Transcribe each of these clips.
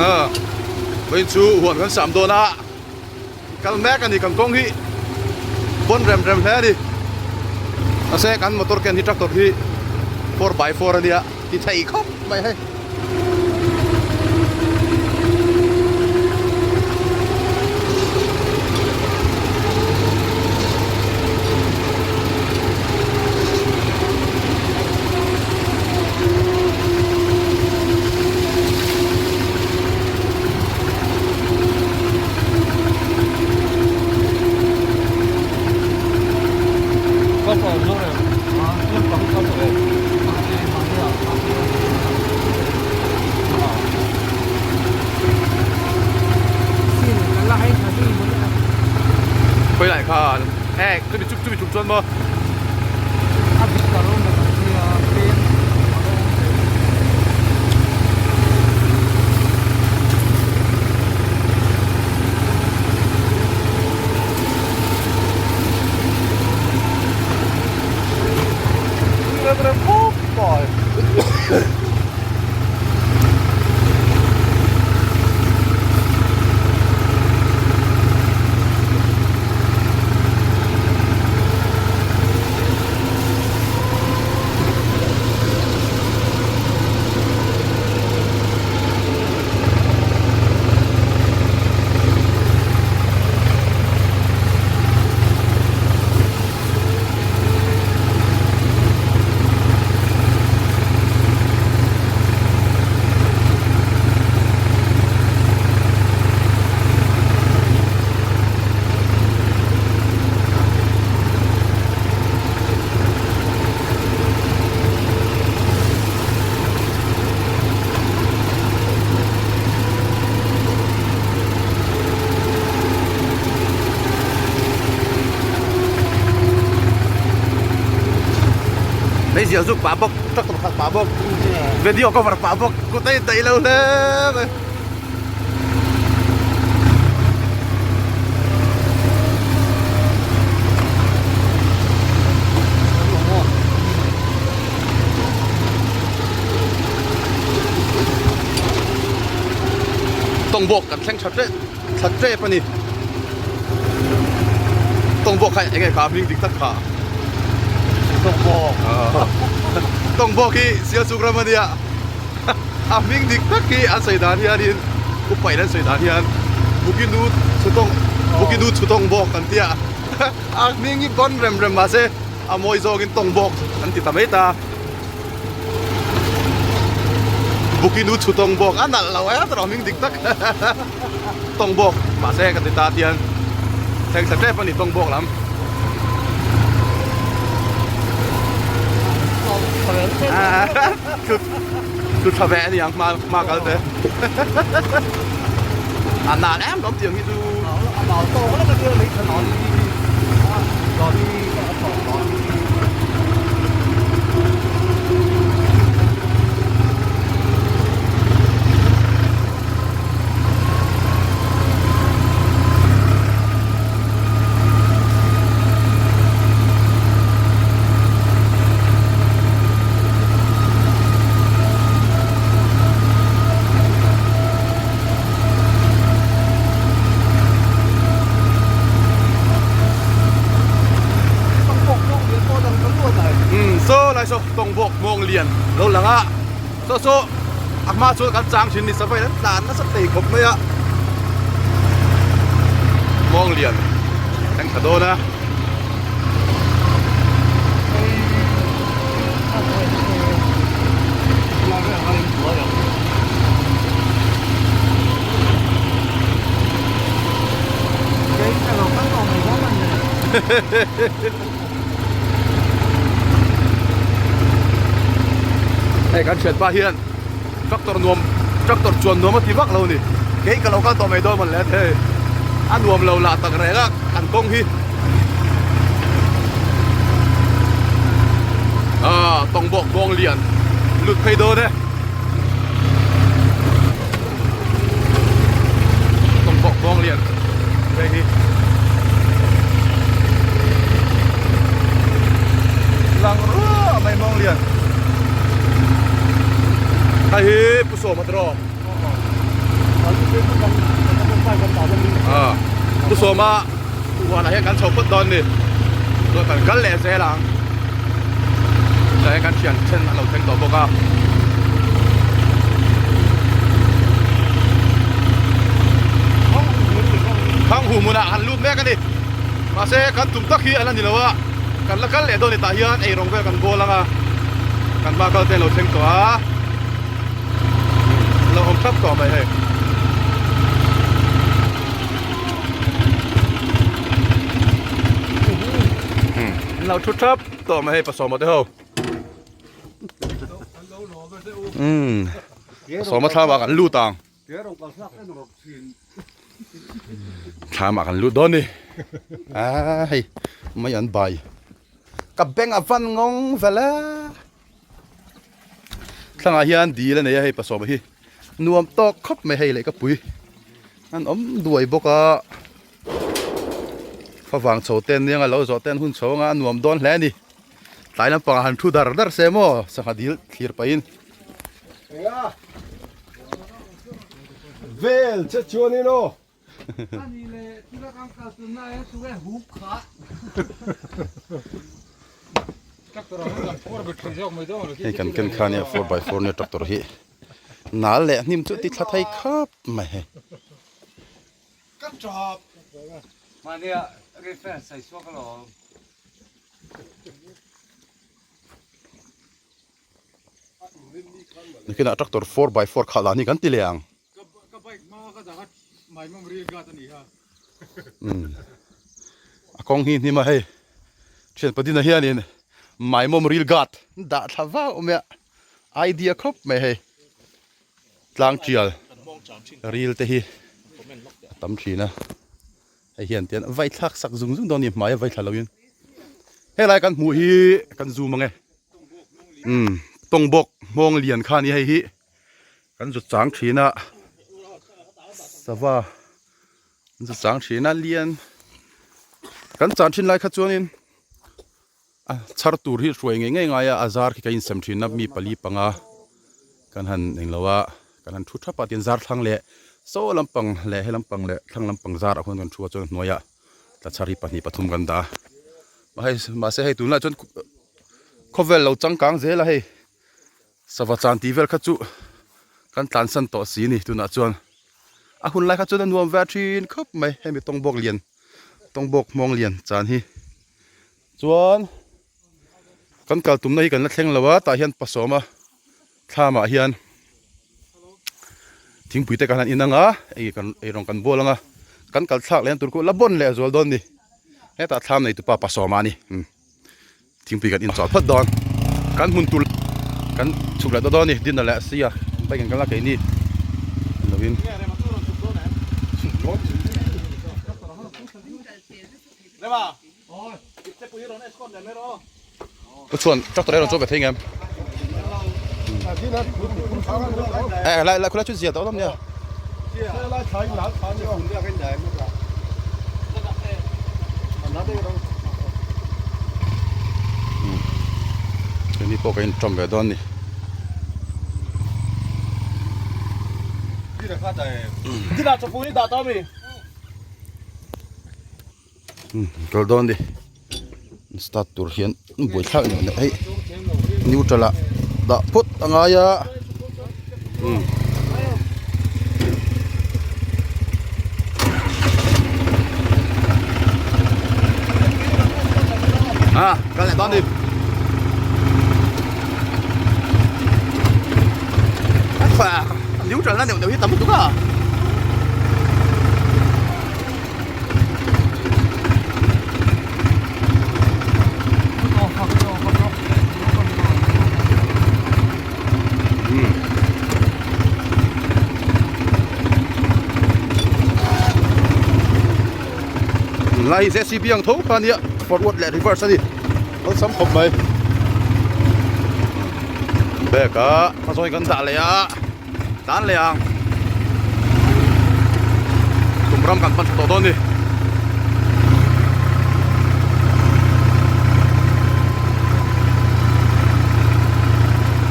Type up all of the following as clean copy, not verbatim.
A vawiin chu huan kan sam dawn a kal mek a ni kan kawng hi pawn rem rem hle a ni mahse kan motor ken hi tractor hi 4x4 a nia ti thei khawp mai hei. Khawilai kha e chumi chup chumi tum chuan maw Meizial zuk pah bawk tractor khalh pah bawk video cover pah bawk kut a indaih lo hle mai. Tawngbawk kan thleng tha tep tha tep a ni Tawngbawk kha enge kha hming dik tak kha Tawngbawk Tawngbawk hi Sialsuk ram a nia a hming dik tak hi an sawi dan hianin upain an sawi dan hian Bukinu Chhutawng Bukinu Chhutawng bawk an tia a hming hi bawn rem rem mahse a mawi zawngin tawng bawk an ti ta mai ta Bukinu Chhutawng bawk a nalh lo e tawh hming dik tak tawng bawk mahse ka ti ta tian thleng thla tep a ni tawng bawk lam. Thu tha ve ani ang hma hma kal te a nan em lawm tiang hi chu a nal tawk lek a nia lei tha nal hi lawmi a tawk nal hi. Saw lai saw Tongbawk mawng lian lo lang a saw saw a hma chuan kan chang thin ni sa vawiin an tlan nasa thei khawp mai a mawng lian thleng thla dawn a. Hei kan thianpa hian tractor nuam tractor chuan nuam a ti vak lo a ni kei ka lo kal tawh mai dawn mawn le hei a nuam lo lah tak reng a kan kawng hi ah tawngbawk kawng lian lut phei dawn e tawngbawk kawng lian phei hi lang ruah mai mawng lian hei hi pu sawma tiraw. Ah, Pu Sawma huanah hian kan chho phawt dawn ni. Chuan kan kal leh zel ang. Tah hian kan thian then an lo thleng tawh bawk a. Thang hu hmunah han lut mek a ni. Mahse kan tum tak hi a la ni lo a, kan la kal leh dawn ni tah hian eirawng vel kan bawl ang a. Kan hma kal te an lo thleng tawh a. Lo awm thap tawh mai hei. Lo thu thap tawh mai hei pasawma te ho. Umm pasawma thlam ah kan lut ang. Thlam ah kan lut dawn ni. Ah hei mai an bai. Ka beng a van ngawng vel a. Thlangah hian dil a nei a hei pasawma hi nuam tawk khawp mai hei leh ka pui an awm duai bawk a favang chho te an nia lo zawh te an hun chho anga a nuam dawn hle a ni tlai lampangah han thu dar dar se maw sangha dil thlir pahin. Vel che chuanin aw. Hei kan ken kha nia 4x4 nia tractor hi nal leh hnim chu ti thla thei khawp mai hei. Nakinah tractor 4x4 khalh dan hi kan ti leh ang. A kawng hi hnim a hei thian padina hianin maimawm ril guard dah thla vau awm e a idea khawp mai hei tlang tial ril te hi a tam thin a hei hian tian vai thlak sak zung zung dawn a ni hmai a vai thla loin helai kan hmuh hi kan zoom ang e umm tawngbawk hmawng lian kha a ni hei hi. Kan zu chang thin a sava an zu chang thin a lian kan chan thin lai kha chuanin a chhar tur hi hruai ngei ngei ngai a a zar khi ka insem thin a mi pali panga kan han englo a kan han thu thap a tin zar thlang leh saw lampang leh he lampang leh thlang lampang zarah khuan kan thu a chuan hnuaiah tla chhar hi pahnih pathum kan dah a hei mahse hei tunlaiah chuan khawvel lo changkang zel a hei. Sava chan tih vel kha chu kan tlansan tawh si ni tunah chuan a hun lai kha chuan a nuam ve thin khawp mai hemi tawngbawk lian tawngbawk hmawng lian chan hi chuan kan kal tumna hi kan la thleng lo a tah hian pasawma thlamah hian thingpui te kan han in ang a ei kan eirawng kan bual ang a kan kal thlak leh tur khu la bawn leh zual dawn ni hetah thlam nei tupa pasawma a ni. Thingpui kan inchawlh phawt dawn. Kan hmun tur kan chhuk leh dawn dawn a ni. Dinner leh sia bike an kal a keini lovin. U chuan tractor erawh chu ve thei ngem. Eh lai lai khulai chu zia tawh lawm nia. Keini pawh kan inṭawm ve dawn a ni. Kal dawn a ni start tur hian buaithlak ni awm hei neutral ah dah phawt a ngai a. À, kal leh dawn ni. Neutral na neuh neuh hi tam lutuk a. Lai JCB ang tho kha nia forward leh reverse a ni awlsam khawp mai bag a a zawi kan dah leh a tan leh ang tum ram kan pan tha tawh dawn a ni.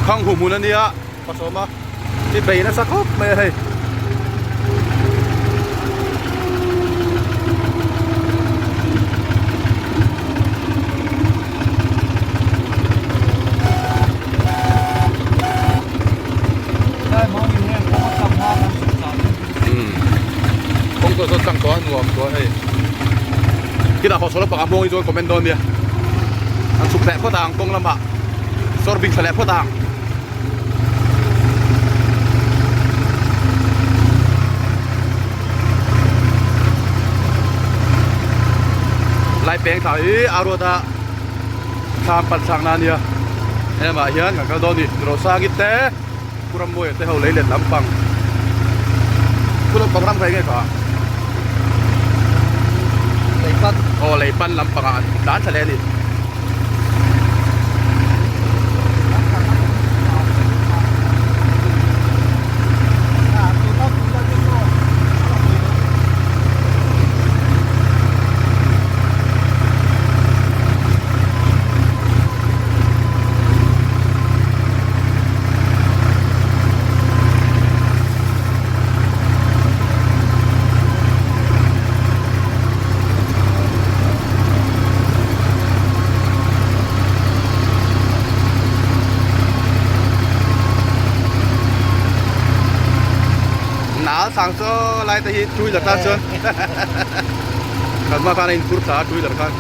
Khang hu hmun a nia pasawma chi bei nasa khawp mai a hei. a hmawng hi chuan comment dawn nia. An chhuk leh phawt ang kawng lamah sawr bing thla leh phawt ang. Lai peng thla hi a ruat a thlam pan thlak na ania helamah hian kan kal dawn a ni Rosangi te Pu Rammuaia te ho lei let lampang Pu lampang ram kha enge kha Leipan aw leipan lampang ah an tlan thla leh a ni. Nal sang chaw lai te hi two wheeler tan chuan kan hma khan a inphur thla a two wheeler khan.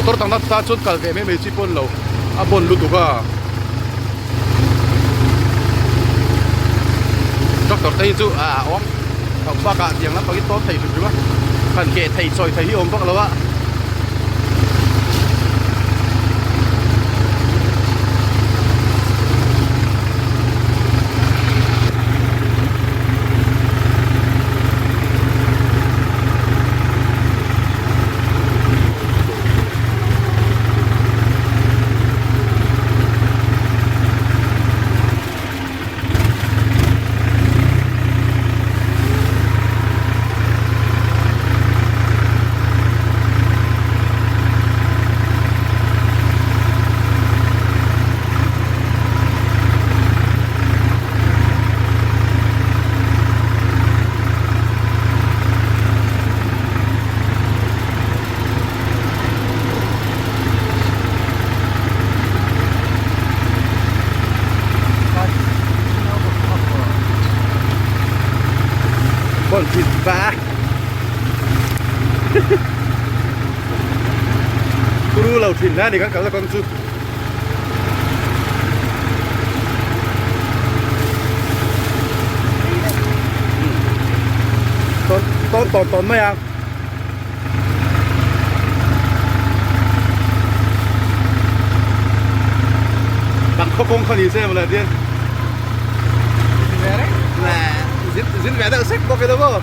Motor dang nasa chuan kal ve mai mai chi pawh a ni lo a bawn lutuk a tractor te hi chu a awm tho bakah tiang lampang hi tawn thei hrim hrim a han keh thei chawi thei hi a awm vak lo a. Bon thịt vã Kuru lo thin na ni kan kal kawng chu tawn tawn tawn mai a. Kan khaw kawng kha ni se mawle tian. Zin zin ve deuh sek bawk ila maw.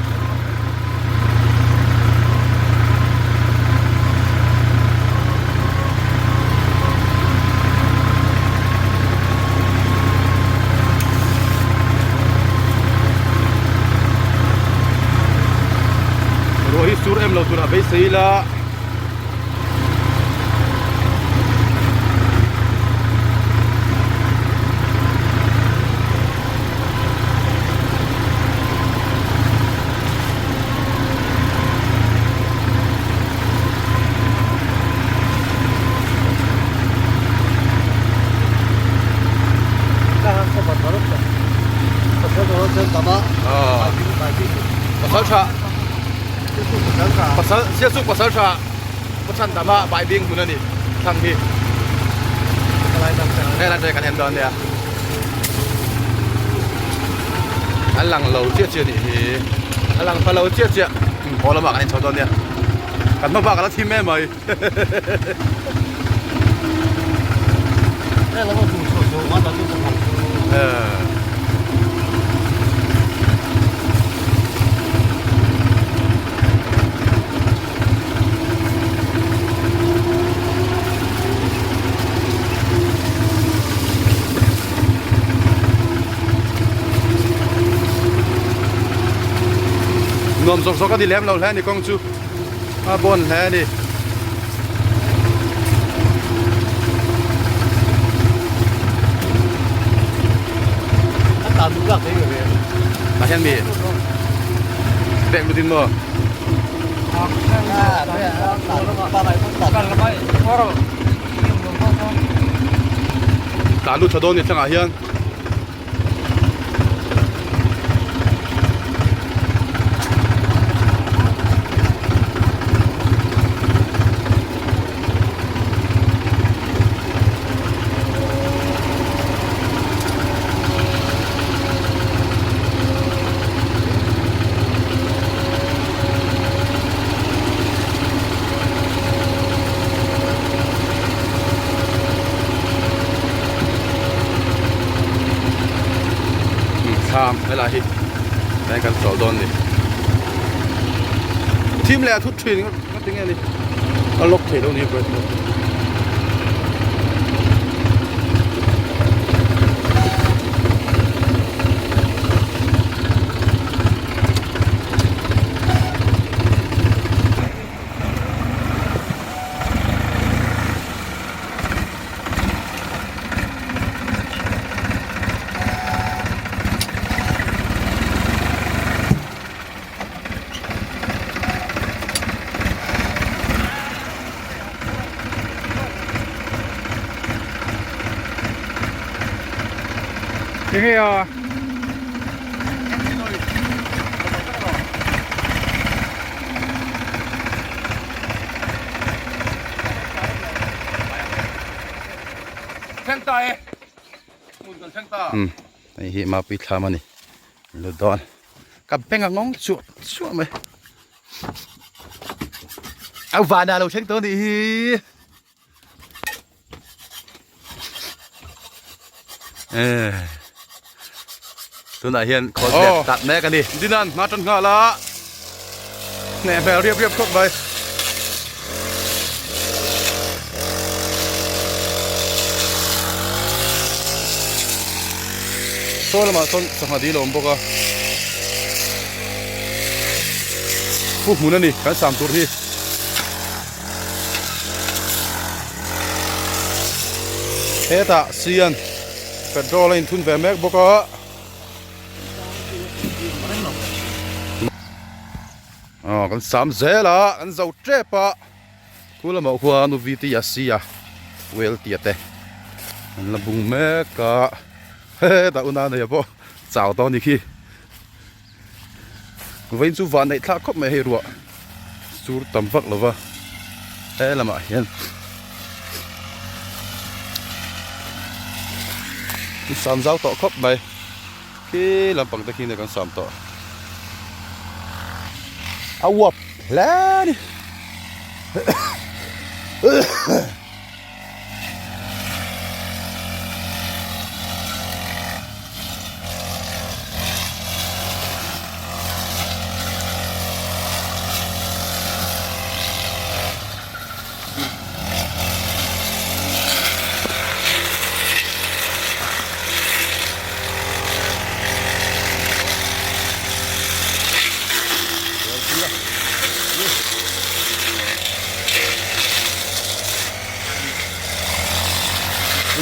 Ruah hi sur em lo turah beisei ila. Pasal tha pasal sialsuk pasal tha pu chhan dama bai bing hmun a ni thlang hi helai te kan en dawn nia an lang lo chiah chiah nih hi a lang pha lo chiah chiah haw lamah kan inchho dawn nia kan hma bak a la thim em mai Nuam zawk zawk a ni lem lo hle a ni kawng chu a bawn hle a ni. Tah hian mi bag lutin maw? Tah lut tha dawn ni thlangah hian. Thlam helai hi tlai kan chawl dawn a ni thim leh a thut thin ka ti nge ni a lock theih loh ni brake pawh. Enge a? Thleng ta e. Hmun kan thleng ta. Um, hei hi mapui thlam a ni. Lu dawn. Ka beng a ngawng chuah chuah mai. Au vana lo thleng tawh nih hi. Eh. Tunah hian khawl leh tat mek a ni. Dinan hma tan nghal a. Hneh hmel riap riap khawp mai. Saw lamah sawn sangha dil a awm bawk a. Pu hmun a ni kan sam tur hi. Hetah sian petrol a inthun ve mek bawk a. Aw kan sam zel a kan zo tep a khu lamah khuan u vt a si a well tia te an la bung mek a hetah una nei pawh chau tawh a ni khi vawiin chu van neih thlak khawp mai hei ruah sur tam vak lo va he lamah hian sam zau tawh khawp mai. Khi lampang te khi nia kan sam tawh. A uap hle a ni.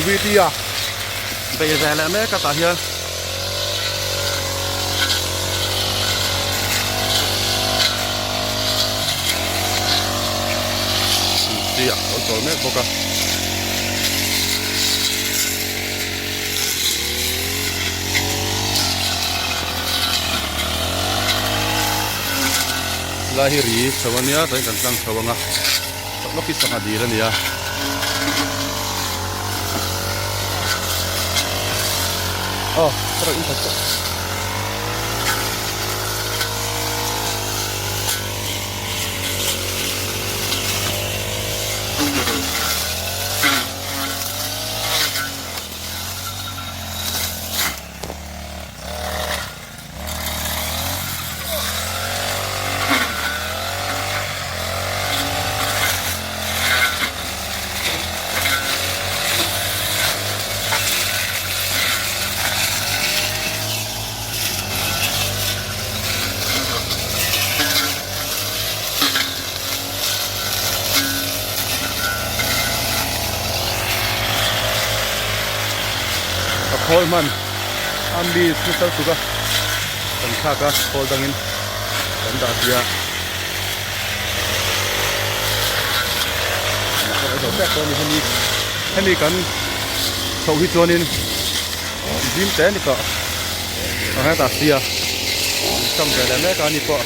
Ruby-a bei ve leh mek a tah hian. Tih a lo chawl mek bawk a. Lai hi ri chho a nia chuan kan tlang chho ang a lawk hi sangha dil a ni a. Aw ka rawn in khat tawh. A khawl hman a mi nasa lutuk a kan thlak a khawl dangin kan dah sia hemi hemi kan chhoh hi chuanin zim te a ni tawh a hetah sia sam ve leh mek a ni pawh.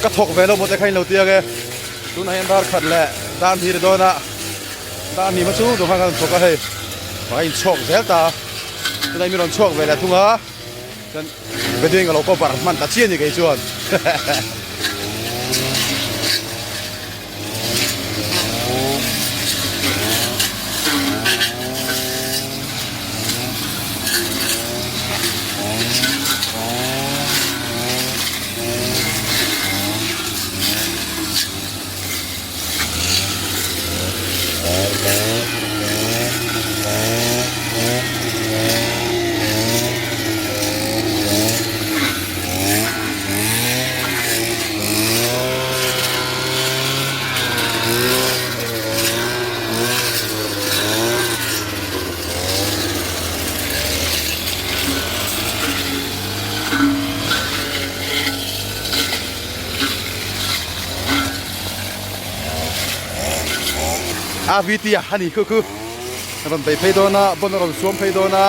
Ka thawk ve lo maw te kha in lo tiang e tunah hian dar khat leh dar hnih ri dawn a dar hnih hma chu duh khan kan thawk a hei a inchhawk zel ta tunah mi rawn chhuak ve leh thung a. Chuan wedding a lo cover hman ta chiah a ni kei chuan. RVT a ani khu khu a rawn bei phei dawn a bon a rawn suam phei dawn a.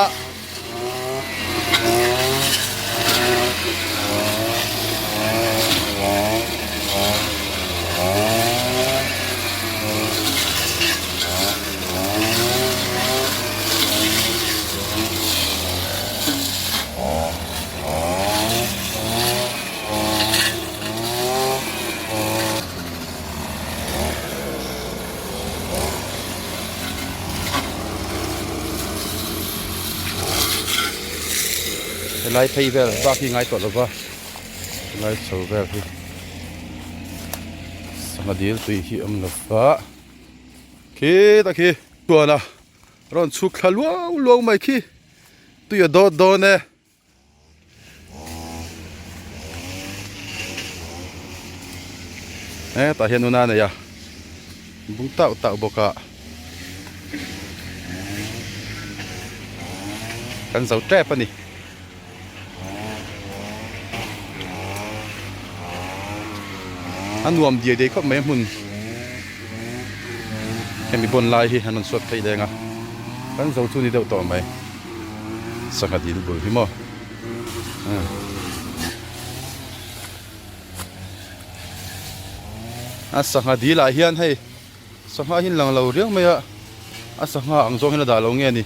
Helai phei vel bak hi ngai tawh lova helai chho vel hi sangha dil tui hi awm lova khita khi chuan a rawn chhuk thla luau luau mai khi tui a dawt dawn e. Hetah hian nuna a nei a bung tauh tauh bawk a kan zo tep a ni. A nuam diai diai khawp mai a hmun hemi bawn lai hi an rawn suat phei leng a kan zo chu ni deuh tawh mai. Sangha dil bul hi maw a sangha dil ah hian hei sangha hi lang lo riau mai a a sangha ang zawng hian a dah lo nge ni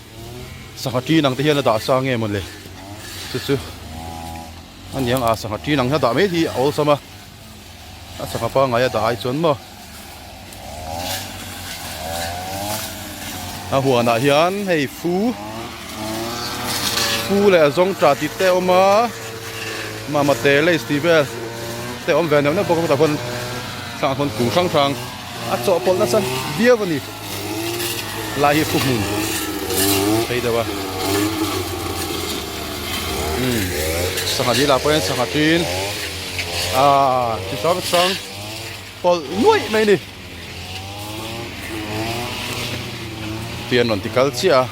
sangha ṭin ang te hian a dah sa nge maw le chu chu a niang a sangha ṭin ang hian a dah mai hi a awlsam a a sangha pangngai a dah ai chuan maw a huanah hian hei fu fu leh a zawng tah tih te a awm a mama te lace tih vel te a awm ve neuh neuh bawk a chutah khuan thlangah khuan kung hrang hrang a chawhpawlh nasa viau a ni lai hi fu hmun phei deuh a umm sangha dil ah pawh hian sangha ṭin ahh chi hrang hrang. Pawlh nuaih mai a ni. Tui an rawn ti kal chiah a.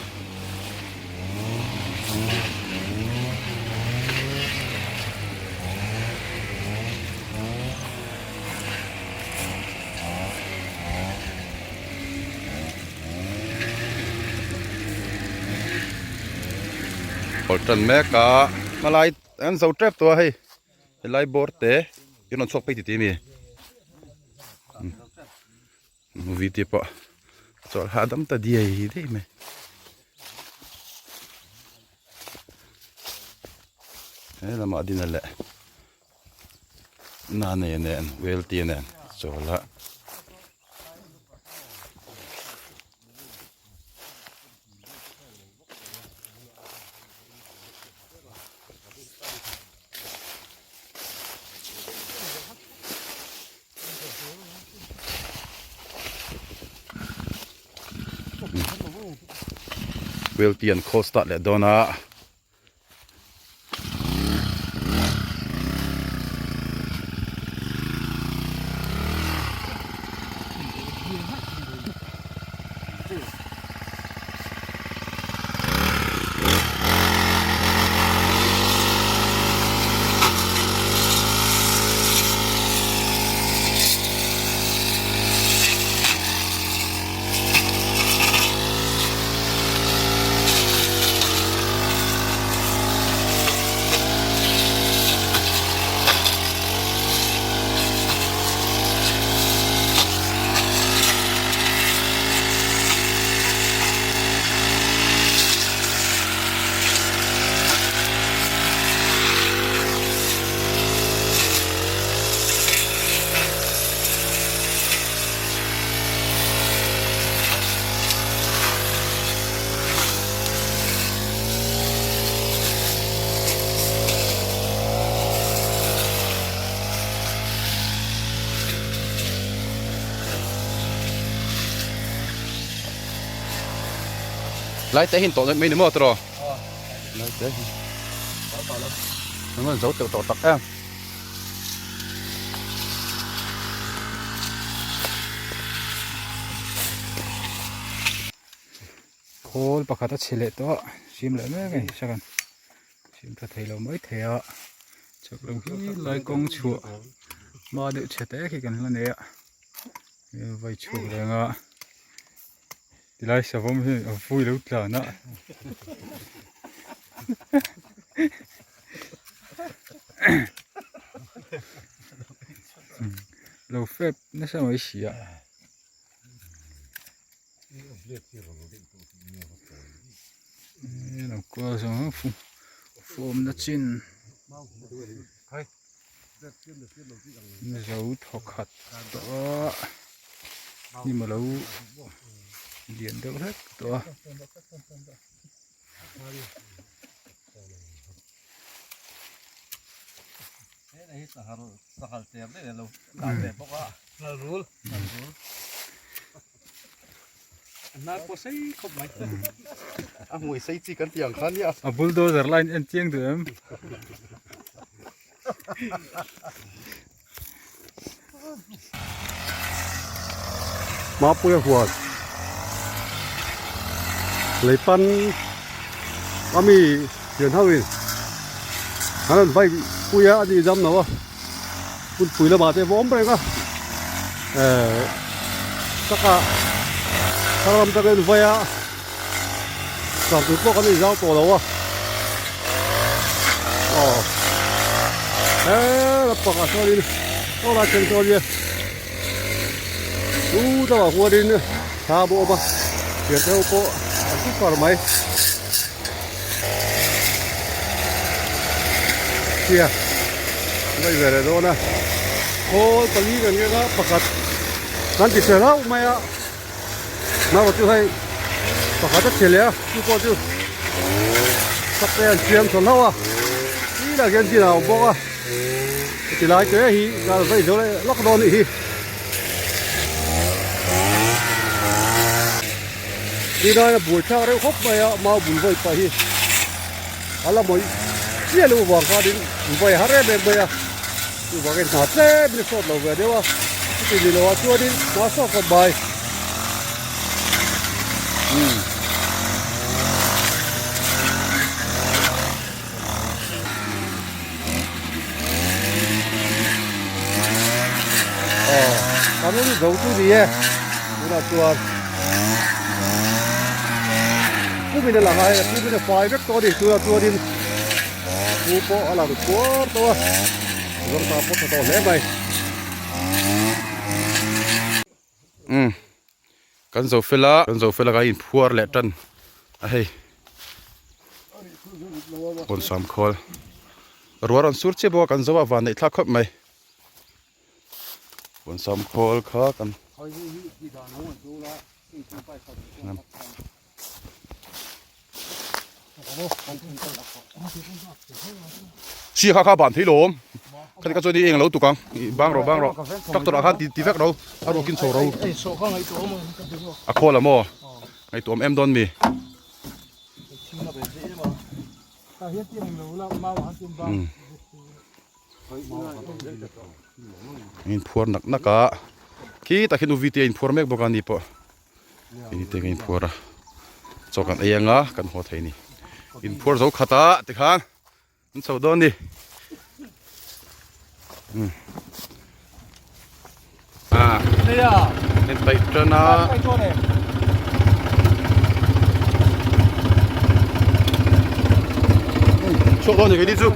Pawlh tan mek a hmalai an zo tep tawh a hei. Helai bawr te i rawn chhuak phei titi a mi movie te pawh chawlh hahdam ta diai diai mai. He lamah din a leh nane nen welty nen chawl a. Welty an call start leh dawn a. Lai te hin tawh mai ni maw tiraw? Lai te hi. An zo teuh tawh tak em. Khawl pakhat a chhe leh tawh a sim leh mek a ni sakan sim tha thei lo mai thei a chak lo hi lai kawng chhuah hma deuh chhe te khi kan la nei a vai chhuak reng a. Tilai savawm hi a vui lo tlan a. Lo fep nasa mai si a. Lo kual zawng a fawmna chin zo thawkhat tawh a hnim a lo lian deuh hlek tawh a. A bulldozer line en chiang duh em? Mapuia huan leipan ami thian ho in an rawn vai pui a a ni dam lo a hunpui lamah te vawm reng a ehh taka thar lam taka in vai a zan tur pawh kan inzau tawh lo a aw he lampangah chuanin aw lai thleng chuan nia chu dangah huanin thla a awm a thian te ho pawh an thu far mai tia ngaih ve leh dawn a khawl pali kan ngek a pakhat kan ti chhe hlauh mai a. Naupang chu hei pakhat a chhe leh a chu pawh chu sak te an siam thaw hlauh a ti lah hian chin a awm bawk a ti lai te hi kal vaih zo leh lawk dawn anih hi tinain a buai thlak reuh khawp mai a mau bul vawi pah hi a la mawih chiah loh vang khanin vawi har em em mai a. Chuvangin hna tlem in a sawt lo ve deuh a, chuti ni loah chuanin hna sawt kawp mai. Umm. Aw, kan rawn zo chu ni e, tunah chuan kumin a lang a hei kumin a fai vek tawh a ni tunah chuanin. Pu pawh a lang kuar tawh a, zawng ta pawh tha tawh hle mai. Umm kan zo fel a, kan zo fel a ka inphuar leh tan a hei kawn sam khawl ruah rawn sur chiah bawk a kan zo a van neih thlak khawp mai kawn sam khawl kha kan. Chi kha kha ban thei lawm khati ka chuan i eng lo tuk ang i bang rawh bang rawh tractor ah khan ti ti vek ro a ruakin chho ro a khawl a maw ngaihtuah em dawn mi inphuar nak nak a khi tak hian u vite a inphuar mek bawk a ni pawh. Ini te ka inphuar a chaw kan ei anga kan haw thei a ni inphuar zo khat a tikhan an chho dawn a ni umm ah en paih tan a. Chhuak dawn a ni keini chu.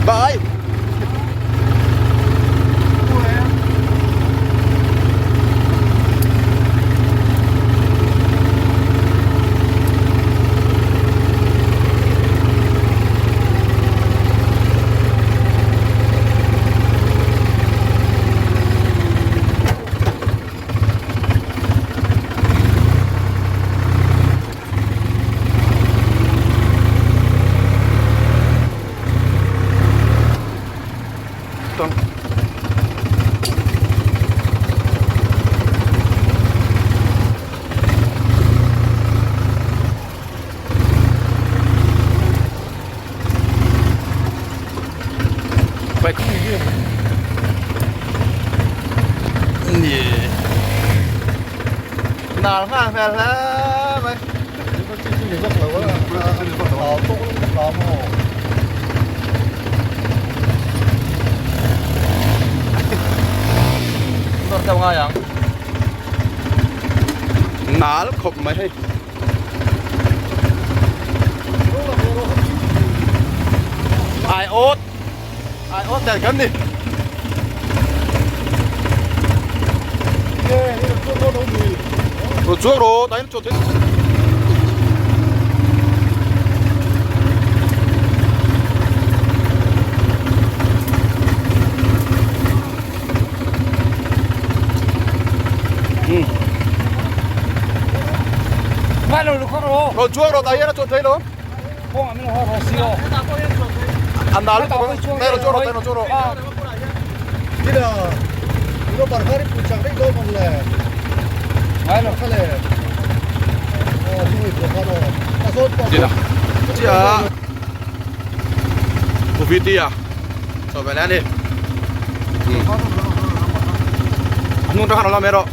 Bye. Nal nghal hmel hle mai. deuh ngai ang. Nal khawp mai hei. Ai awt ai awt nen kan ni. Rồi chuông rồi, đánh chuột thế. Rồi chuông rồi, tại nó chuột thấy đúng. Ăn đá lúc đây là chuông rồi, đây là chuông rồi. Chị à. Cô VT à. Trở về lên đi. Nung cho hắn làm rồi.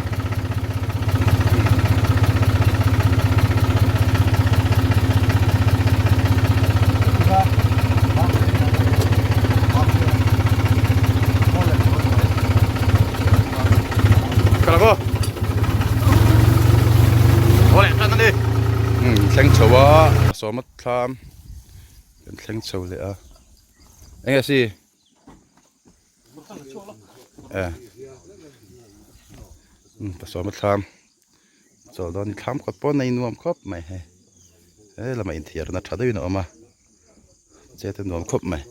Kala ko. Ole, tan đi. Thleng chho a, sawma thlam kan thleng chho leh a. Eng nge si? Eh. Pasawma thlam chawl dawn ni thlam kawt pawh nei nuam khawp mai hei. He lamah inthiarna tha deuhin a awm a, chet a nuam khawp mai.